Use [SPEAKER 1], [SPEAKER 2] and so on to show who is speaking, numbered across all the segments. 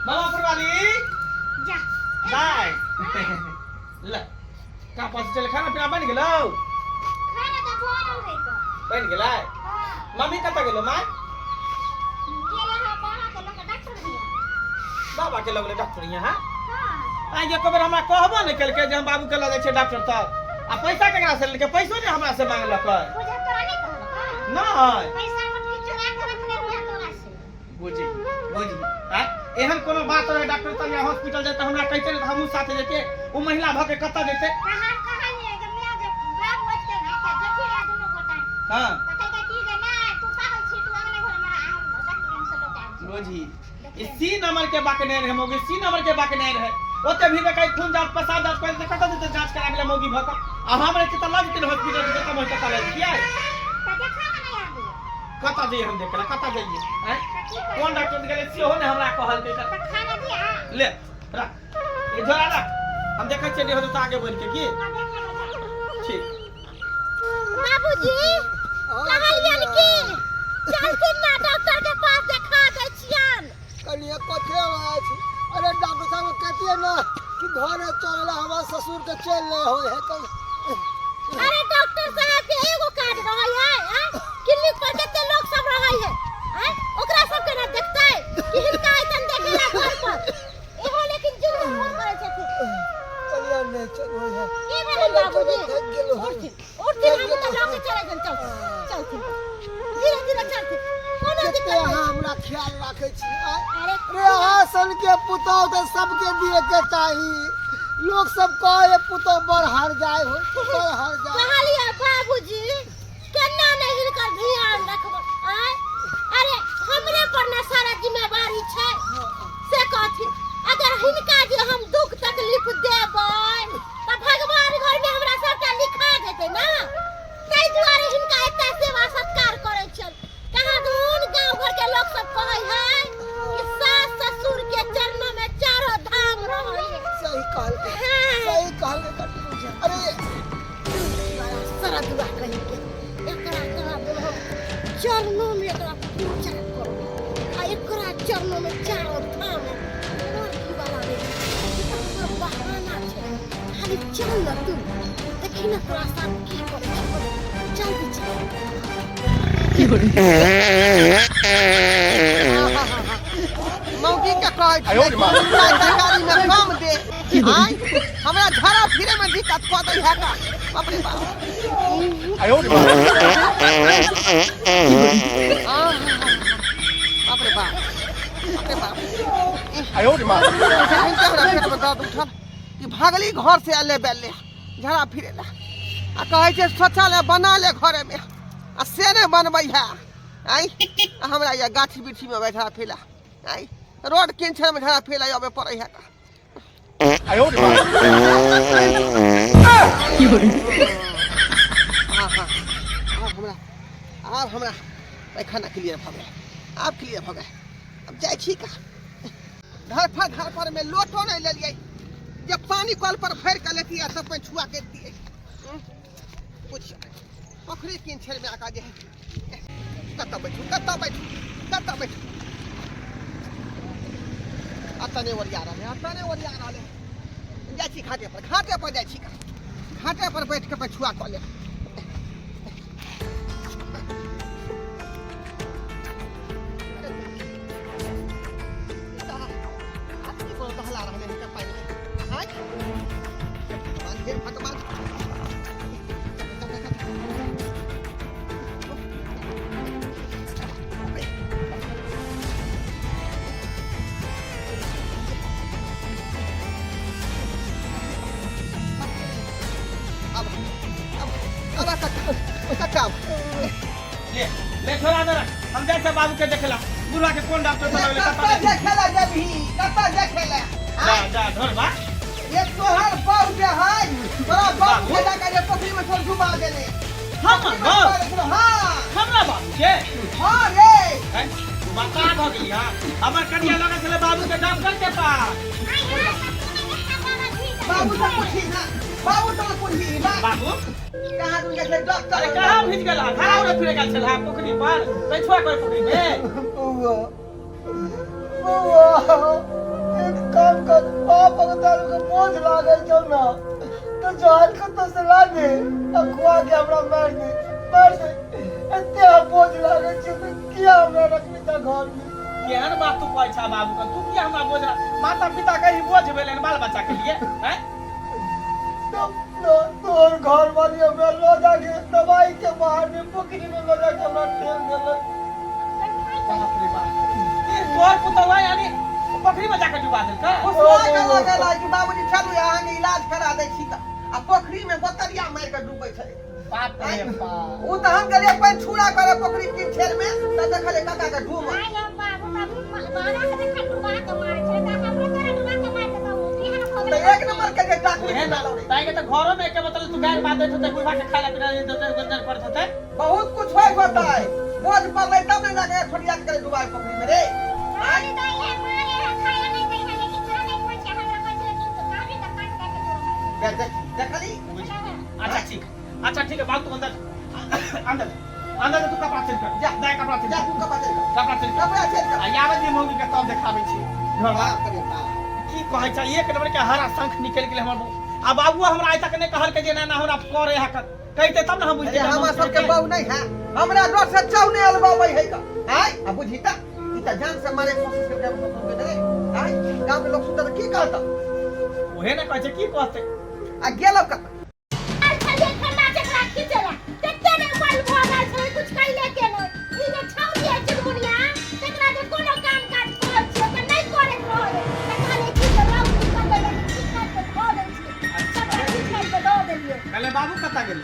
[SPEAKER 1] मामा फुलवाली
[SPEAKER 2] जा
[SPEAKER 1] बाय ले का पास चल खाना पीना बन गेलो
[SPEAKER 2] खाना तऽ बनल है तऽ
[SPEAKER 1] बन गेलै
[SPEAKER 2] हाँ
[SPEAKER 1] मम्मी कतऽ गेलो माय
[SPEAKER 2] गेलै हँ बाबा के लऽ कऽ डॉक्टर भिया
[SPEAKER 1] बाबा के लगले डॉक्टर यहाँ
[SPEAKER 2] हाँ
[SPEAKER 1] आ एको बेर हमरा कहबो नहि केलकै जे हम बाबू के लऽ जाइ छियै डॉक्टर तक आ पैसा केकरा से लेलकै पैसो नहि हमरा से मांगलक
[SPEAKER 2] बुझा तोरा नहि कहलक
[SPEAKER 1] नहि
[SPEAKER 2] पैसा मोटकी चोरा के रखने रहे तोरा से
[SPEAKER 1] बुझी बुझी आँय एहन कोनो बात रहे डॉक्टर तक या हॉस्पिटल जाए तऽ हमरा कहिते ने तऽ हमहूँ साथे जैतियै ओ महिला भऽ के कतऽ जैते
[SPEAKER 2] तऽ हम कहलियै जे माय जे बाबू अजतै ने तऽ जथी रहे दुनू गोटा
[SPEAKER 1] हँ
[SPEAKER 2] तऽ कहलकै की जे नहि तू पागल छी तू अगले घरमे रह हम डॉक्टर लग से लऽ के आबै छी
[SPEAKER 1] बुझी ई सी नंबर के बाकने रहे मौगी सी नंबर के बाकने रहे ओते भी कहीं खून जांच पेशाब जांच करे तऽ कतऽ जेतै जांच कराबै लए मौगी भऽ कऽ आ हम रहती तऽ लऽ जेतै हॉस्पिटल जतऽ मन ततऽ लऽ जैतियै
[SPEAKER 2] तऽ देखाबऽ नहि आबैए
[SPEAKER 1] कतऽ जइए हम देखे ला कतऽ जइए आँय
[SPEAKER 2] तऽ की करबै
[SPEAKER 1] कोन डॉक्टर गेलै सेहो ने हमरा कहलकै
[SPEAKER 2] तऽ खाना दिया
[SPEAKER 1] ले रख ई झोरा रख हम देखै छियै नहि होतै तऽ आगे बढ़ि के की
[SPEAKER 2] हाँ, देखा देखा।
[SPEAKER 1] ठीक
[SPEAKER 2] बाबूजी कहलियन की चलथिन ना डॉक्टर के पास देखा दै छियन
[SPEAKER 3] कनिया कथे आवाज छै अरे डॉक्टर साहब कहतियै ना कि घरे चलेला हमार ससुर के चल नहीं होय है कल
[SPEAKER 2] अरे डॉक्टर साहब के एगो काज रहै है आँ? क्लिनिक पर कते लोग सब रहै है आँ? ओकरा सब के ना देखतै कि हिनका ऐसन देखेला घर पर एहो लेकिन जुलुम फोन करै छथिन
[SPEAKER 3] कनिया नहीं चल होय है
[SPEAKER 2] की भेलै
[SPEAKER 3] चलो,
[SPEAKER 2] बाबूजी
[SPEAKER 3] चलो, थक गेलो हम।
[SPEAKER 2] उठथिन उठथिन हम तऽ लऽ के चलै जन चलथिन चलथिन धीरे धीरे चलथिन कोनो
[SPEAKER 3] कते
[SPEAKER 2] दिक्कत नहीं
[SPEAKER 3] अहाँ हमरा ख्याल राखै छी आँय?
[SPEAKER 2] अरे
[SPEAKER 3] रे अहाँ सन के पुतोह तऽ सबके दिए के चाही लोग सब कहे पुतोह बड़ हार जाय हो बड़ हार जाय
[SPEAKER 2] कहलियै बाबूजी केना नहि हिनकर ध्यान रखबै आँय अरे हमरे पर ना सारा जिम्मेवारी छै से कहथिन अगर हिनका जे हम दुख तकलीफ देबै तऽ भगवान घरमे हमरा सबटा लिखा जेतै ना ताहि दुआरे हिनका एते सेवा सत्कार करै छियनि कहाँ दून गाँव घर के लोग सब कहै है कि सास ससुर के चरणों में चारो धाम रहै है
[SPEAKER 3] सही कहलकै
[SPEAKER 2] हाँ।
[SPEAKER 3] सही कहलकै कटु अरे
[SPEAKER 2] बड़ा सरदुआ कहि के एकरा कहाँ दून हम चरणों में एकरा पूजा करबै आ एकरा चरणों में चारो धाम है लड़की वाला रे ई तऽ हमर बहाना छै खाली चल न तू देखी न तोरा साथ की करै छै जल्दी चल
[SPEAKER 3] मौगी के कहै छियै तरकारी में कम दे आय हमरा झड़ा फिरे में दिक्कत कऽ दै है का बाप रे बाप आह, बाप रे बाप बाप रे बाप जखन हमरा पेट में दर्द उठल कि भागली घर से अले बेले झड़ा फिरे ला आ कहै छै शौचालय बना ले घरे में आ से नहि बनबै है आइ आ हमरा या गाछी बिरछी में बैठा फिला आइ रोड किंचन में झड़ा फिला अबे पड़ै है का हाँ हाँ आब हमरा आब हमरा पैखाना क्लियर भऽ गेल आब क्लियर भऽ गेल आब जाइ छी का घर पर घर पर में लोटो नहीं लेलियै जे पानी कल पर भरि के लेतियै तब पानि छुआ के दियै बुझियौ पोखरि किन छेड़ में आका जे कतऽ बैठू कतऽ बैठू कतऽ बैठू अतऽ नहि ओरिया रहलै अतऽ नहि ओरिया रहलै जाइ छी घाटे पर घाटे पर जाइ छी घाटे पर बैठ के पछुआ कऽ लेब अब अब अब कच्चा
[SPEAKER 1] ले ले छोड़ा दे हम जाइ छै बाबू के देखला बुढ़ा के कोन डॉक्टर से लगले
[SPEAKER 3] कत्ता देखेला जेबही कत्ता देखेला
[SPEAKER 1] जा जा धर बा
[SPEAKER 3] ये तोहर बाप जे है तोरा बाप के जाके जे पोखरी में छोड़ डुबा देले
[SPEAKER 1] हमर बाप
[SPEAKER 3] हां
[SPEAKER 1] हमरा बाबू के
[SPEAKER 3] हां रे
[SPEAKER 1] हैं तू बता भ गेली हां हमर कनिया लगे छले बाबू के डॉक्टर के पास
[SPEAKER 3] बाबू से पूछी ना बाबू से पूछी
[SPEAKER 1] बाबू
[SPEAKER 3] कहाँ तुम गेल डॉक्टर
[SPEAKER 1] अरे कहाँ भिज गेला घरा उरा फिरे गेल छला पोखरी पर कछुआ कर पोखरी में
[SPEAKER 3] बौआ बौआ
[SPEAKER 4] एगो दारू के बोझ लागै छौ ना तऽ जहर कतौ से ला दे आ खुआ के हमरा मारि दे मारि दे एते हम बोझ लागै छै तऽ किया हमरा रखने छह घर में
[SPEAKER 1] केहन बात तू कहै छह बाबू के तू किया हमरा बोझ माता पिता के ही बोझ भेलै बाल बच्चा के लिए हैं
[SPEAKER 4] तब न तोहर घर वाली हमरा लऽ जाके दवाई के बाहर में पोखरी में लऽ जाके हमरा ठेल देलक
[SPEAKER 1] बाप रे बाप ई तोहर पुतौआ यानी पोखरी में जाके डुबा देलकै
[SPEAKER 3] फुसला के लगल है कि बाबूजी चलू अहाँके इलाज करा दै छी तऽ आ पोखरी में बोतरिया मारि कऽ डूबै छलै
[SPEAKER 1] बाप रे बाप
[SPEAKER 3] ओ तऽ हम गेलियै पानि छूरा करे पोखरी पिछेर में तऽ देखलियै काका के डूबल तऽ एक नंबर के जे डाकू
[SPEAKER 1] उहे ना ताई के त घरो में के मतलब तू गाय बात दैत होतै बुढ़वा के खाए ला पीला देत होतै गंजर करत होतै
[SPEAKER 3] बहुत कुछ होय होतै बोझ पड़लै तब ने जाके छोटिया के गेलै डुबाय पोखरी में रे देखली
[SPEAKER 1] अच्छा ठीक अच्छा ठीक है बाबू तू अंदर अंदर अंदर तू कपड़ा चेंज कर जा दाय कपड़ा चेंज
[SPEAKER 3] जा तू कपड़ा चेंज कर
[SPEAKER 1] कपड़ा चेंज कर
[SPEAKER 3] कपड़ा चेंज कर
[SPEAKER 1] आ यावत जे मौगी के तब देखाबै छी घर
[SPEAKER 3] बाप रे बाप
[SPEAKER 1] की कहै छै एक नंबर के हरा शंख निकलि गेलै हमर बहू आ बाबुआ हमरा आइ तक नहि कहलकै जे ना ना हमरा करे है कर कहिते तब ने हम बुझते
[SPEAKER 3] अरे हमरा सबके बहु नहीं है हमरा डर से चाउ नहीं अलबाबै है का आय आ बुझी त ई त जान से मारे कोशिश करके हम सब के दे आय गांव के लोग सुनता त की कहता
[SPEAKER 1] ओहे ने कहै छै की कहते
[SPEAKER 3] आ गेलो कत
[SPEAKER 1] कहले बाबू कतऽ गेलै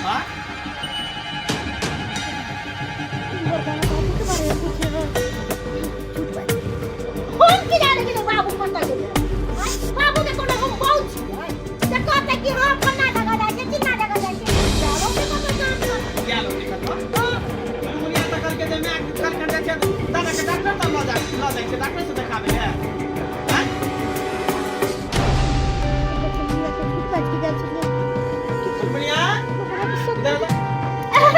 [SPEAKER 1] हाँ
[SPEAKER 2] हम की जाने गेलै बाबू कतऽ गेलै बाबू के कोनो हम बहु छियै से कहतै कि हँ फन्ना जगह जाइ छै चिन्ना जगह जाइ छै बाबू के कतऽ काम कर
[SPEAKER 1] क्या लोग देखत हो मुनिया तऽ कहलकै जे माय कल खंडे छै दादा के डॉक्टर तऽ लऽ जा लऽ जाइ छै डॉक्टर से देखाबै है हैं मुनिया इधर आ।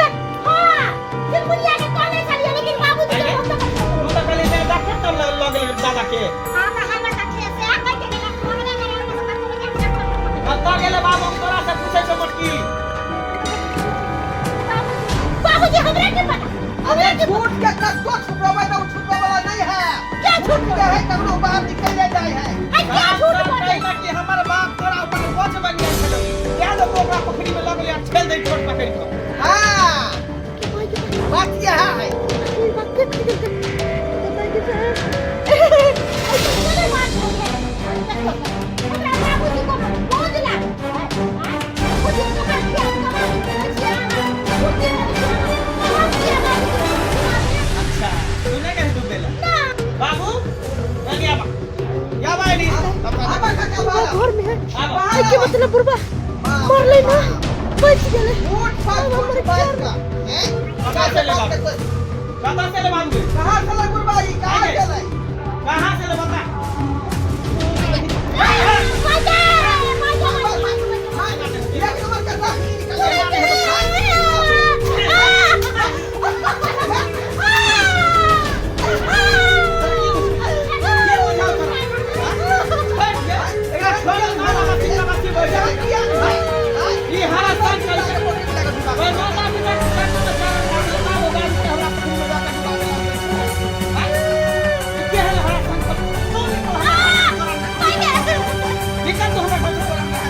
[SPEAKER 2] हाँ चिलमुनिया के कहने छलियै लेकिन बाबू जी के हम तऽ
[SPEAKER 1] तू तऽ कहली जे डॉक्टर तब लऽ गेलै दादा के
[SPEAKER 2] हाँ तऽ हमरा तऽ छै से कहि के गेलै मरने गेलै हमरा से
[SPEAKER 1] कतऽ गेलै बाबू हम तोरा से पूछै छौ मोटकी
[SPEAKER 2] बाबूजी हमरा के पता
[SPEAKER 3] अरे झूठ के कतो छुपावे तो छुपावे वाला नहीं है
[SPEAKER 2] क्या झूठ
[SPEAKER 3] झूठ के है ककरो बाहर निकल जाए है
[SPEAKER 2] आई क्या झूठ बोले
[SPEAKER 1] कहला कि हमर बाप तोरा ऊपर बोझ बनि गेल छलौ क्या लोग ओकरा पोखरी में लऽ गेलै आ ठेल दै छोट पकड़ि कऽ
[SPEAKER 3] हाँ बात यह है
[SPEAKER 1] अच्छा तू नहि कही डूबे ला बाबू कनी आबा आबा एनी
[SPEAKER 3] आबा काका बाहर
[SPEAKER 2] घर में है
[SPEAKER 1] आबा
[SPEAKER 2] के मतलब बुढ़बा मरलै ना बच गेलै
[SPEAKER 3] झूठ पर झूठ बात का हैं
[SPEAKER 1] कहाँ से ले बाबू कहाँ से ले बाबू
[SPEAKER 3] कहाँ से ले गुरबाई कहाँ से ले
[SPEAKER 1] कहाँ से ले बता
[SPEAKER 3] एक नंबर का दाखिल निकल
[SPEAKER 1] एकरा छोड़ ना ना मसी मसी बोल ई हरा सन चल ओए माता पिता के साथ तो चार बाबू बाबू बाबू के हमरा पकड़ में जाके डुबा देला हैं ई के है हरा सन पर तू निकल निकल तो हमरा घर से तोरा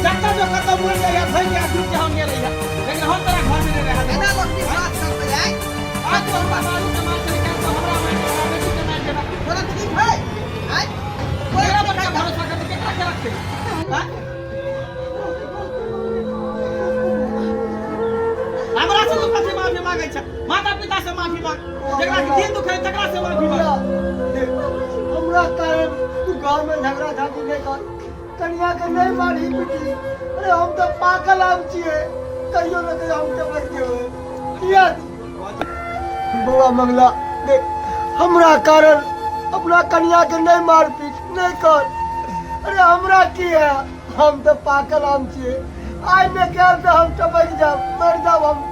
[SPEAKER 1] जत्ता जो कतौ मर जाइए भइल के डूब के हम गेल रहिए लेकिन हम तोरा घर में नहीं रह
[SPEAKER 3] एना लोग विश्वास करते हैं
[SPEAKER 1] आज तो हमरा बाबू के मार चली तो हमरा मार के हमरा बेटी के मार देबा
[SPEAKER 3] थोड़ा ठीक है हैं
[SPEAKER 1] केकरा पर के भरोसा करते केकरा के रखते हैं हमरा से लोग कथी माफी मांगे छै माता पिता से माफी मांग जकरा के दिल दुखे तकरा से माफी मांग
[SPEAKER 4] देख, हमरा कारण तू गाँव में झगड़ा झांटी नहीं कर कनिया के नहीं मारी पिटी अरे हम तो पागल आम छियै कहियो न कहियो हम तो बच जेबै किया बौआ मंगला देख हमरा कारण अपना कनिया के नहीं मार पीट नहीं कर अरे हमरा की है हम तो पागल आम छियै आइ ने काल्हि तऽ हम टपकि जाब मरि जाब हम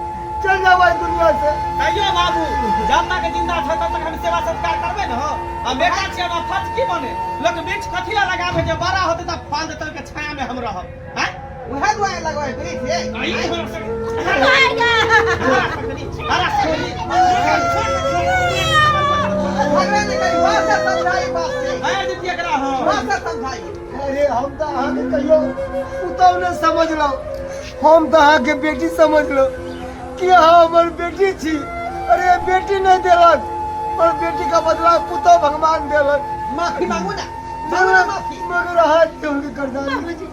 [SPEAKER 4] चल जाबै दुनिया से।
[SPEAKER 1] तैयो बाबू, जब तक जिंदा छै तब तक हम सेवा सत्कार करबै ने हो। आ बेटा छियै, हमरा फर्ज की बने? लोक वृक्ष कथी लए लगाबै? जे बड़ा होतै तऽ फल देतै, ओहिके छाया मे हम रहब। हैं?
[SPEAKER 3] उएह दुआरे लगबै वृक्ष ये।
[SPEAKER 1] आ ई हमरा सके हमरा सकनी, हमरा सकनी।
[SPEAKER 3] झगड़ा नहि करी, बात से समझाई, बात से।
[SPEAKER 1] आय दितियै एकरा हम।
[SPEAKER 3] बात से समझाई।
[SPEAKER 4] अरे, हम तऽ अहाँके कहियो पुतहु नहि समझलहुँ, हम तऽ अहाँके बेटी समझलहुँ कि अहाँ हमर बेटी छी। अरे, बेटी नहि देलक, पर बेटी के बदला पुतहु भगवान देलक।
[SPEAKER 3] माफी मांगू ना, मांगू ना माफी।
[SPEAKER 4] मगर अहाँ के कर्जा
[SPEAKER 2] बाबूजी,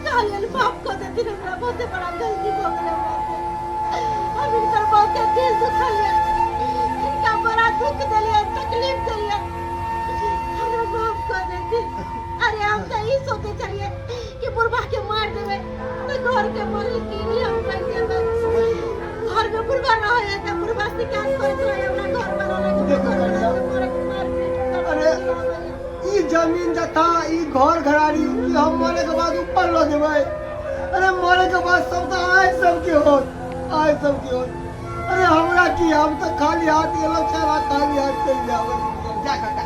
[SPEAKER 2] कहलियनि माफ कऽ देथिन, हमरा बहुते बड़ा गलती भऽ गेल हमरा से। हम हिनकर बहुते दिल दुखलियनि, हिनका बड़ा दुख देलियनि, तकलीफ देलियनि, हमरा माफ कऽ देथिन। अरे, हम तऽ ई सोचै छलियै कि बुढ़बा के मार देबै तऽ घर के मालकिनी हम बनि जेबै। घर में बुढ़बा रहै तऽ बुढ़बा शिकायत करैत रहै हमरा घर वाला लग,
[SPEAKER 4] देखू
[SPEAKER 2] घर वाला
[SPEAKER 4] कनिया।
[SPEAKER 2] के मारपीट
[SPEAKER 4] अरे, ई जमीन जथा, ई घर घरारी कि हम मरे के बाद ऊपर लऽ जेबै? अरे, मरे के बाद सब तऽ आय सबके होत, आय सबके होत। अरे, हमरा की? हम तऽ खाली हाथ गेलहुँ छला, खाली हाथ चलि जाबै।
[SPEAKER 3] जा काका,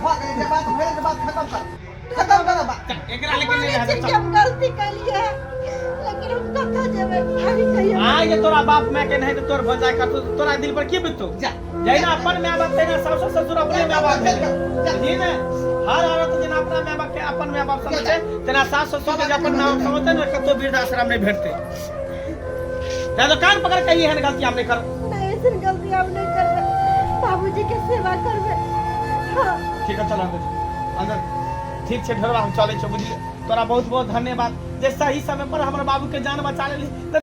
[SPEAKER 3] भऽ गेलै जे बात भेलै, से बात खत्म कर, खत्म कर बात।
[SPEAKER 1] एकरा लेकिन नहि
[SPEAKER 2] मानै
[SPEAKER 1] रहै
[SPEAKER 2] छियै कि हम गलती केलियै, लेकिन हम कतऽ जेबै खाली कहियो?
[SPEAKER 1] आइ जे तोरा बाप माय के नहीं तोर भऽ जाय कतौ, तोरा दिल पर की बीततो?
[SPEAKER 3] जा।
[SPEAKER 1] जहिना अपन माय बाप, तहिना सासु ससुर अपने माय बाप भेलै। बुझही ने, हर औरत जेना अपना माय बाप के अपन माय बाप समझै, तेना सास ससुर के जे अपन माय बाप समझतै ने, कतौ वृद्धाश्रम नहि भेटतै। तैं तो कान पकड़ कही, एहन गलती हम नहि करब।
[SPEAKER 2] नहीं, ऐसन गलती हम नहीं करबै, बाबूजी के सेवा करबै, हाँ।
[SPEAKER 1] ठीक है, चल अंदर, अंदर। ठीक छै ढोरबा, हम चलै छियौ, बुझलियै? तोरा बहुत बहुत धन्यवाद जे सही समय पर हमर बाबू के जान बचा लेली। तऽ